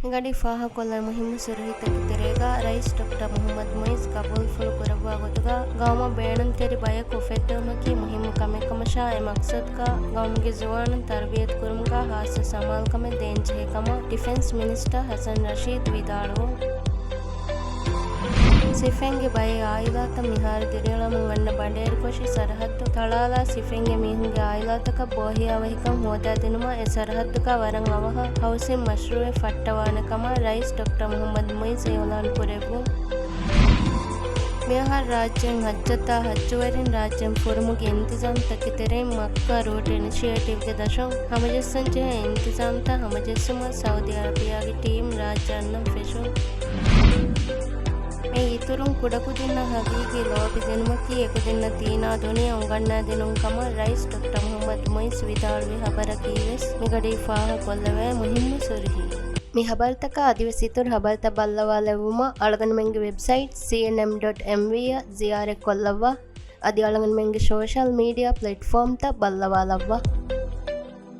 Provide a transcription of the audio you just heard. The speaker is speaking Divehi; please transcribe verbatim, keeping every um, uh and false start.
މިގަޑީ ފާހަގަކޮށްލާ މުހިއްމު ސުރުހީތަކުގެ ތެރޭގަ، ރައީސް ޑޮކްޓަރ މުޙައްމަދު މުޢިއްޒު ގަބޫލުފުޅު ކުރައްވާ ގޮތުގަ، ގައުމަށް ބޭނުންތެރި ބަޔަކު އުފެއްދެވުމަކީ މުހިއްމު ކަމެއް ކަމަށާ، އެ މަޤްޞަދުގަ ގައުމުގެ ޒުވާނުން ތަރުބިޔަތު ކުރުމުގަ ޚާއްޞަ ސަމާލުކަމެއް ދޭންޖެހޭ ކަމަށް ޑިފެންސް މިނިސްޓަރ ޙަސަން ރަޝީދު ވިދާޅުވި. ސިފެންގެ ބައެއް އާއިލާތައް މިހާރު ދިރިއުޅެމުން އަންނަ ބަނޑޭރުކޮށި ސަރަޙައްދު ތަޅާލާ، ސިފެންގެ މީހުންގެ އާއިލާތަކަށް ބޯހިޔާވަހިކަން ހޯދާދިނުމަށް އެ ސަރަޙައްދުގަ ވަރަށް އަވަހަށް ހައުސިން މަޝްރޫޢެއް ފައްޓަވާނެ ކަމަށް ރައީސް ޑޮކްޓަރ މުޙައްމަދު މުޢިއްޒު އިޢުލާން ކުރެއްވި. މިއަހަރު ރާއްޖޭން ޙައްޖަށް ދާ ޙައްޖުވެރިން ރާއްޖޭން ފުރުމުގެ އިންތިޒާމްތަކުގެ ތެރެއިން މައްކާ ރޫޓް އިނިޝިއޭޓިވްގެ ދަށުން ހަމަޖެއްސަންޖެހޭ އިންތިޒާމްތައް ހަމަޖެއްސުމަށް ސައުދީ ޢަރަބިއްޔާގެ ޓީމް ރާއްޖެ އަންނަން ފެށުން. މި އިތުރުން ކުޑަކުދިންނަށް ޙަޤީޤީ ލޯބި ދިނުމަކީ އެކުދިންނަށް ދީނާ ދުނިޔެ އުނގަންނާދިނުން ކަމަށް ރައީސް ޑޮކްޓަރ މުޙައްމަދު މުޢިއްޒު ވިދާޅުވި ޚަބަރަކީވެސް މިގަޑީ ފާހަގަކޮށްލެވޭ މުހިއްމު ސުރުޚީ. މި ޚަބަރުތަކާ އަދިވެސް އިތުރު ޚަބަރުތައް ބައްލަވާލެއްވުމަށް އަޅުގަނޑުމެންގެ ވެބްސައިޓް ސީއެންއެމް ޑޮޓް އެމްވީ އަށް ޒިޔާރަތްކޮށްލައްވާ. އަދި އަޅުގަނޑުމެންގެ ސޯޝަލް މީޑިއާ ޕްލެޓްފޯމްތައް ބައްލަވާލައްވާ.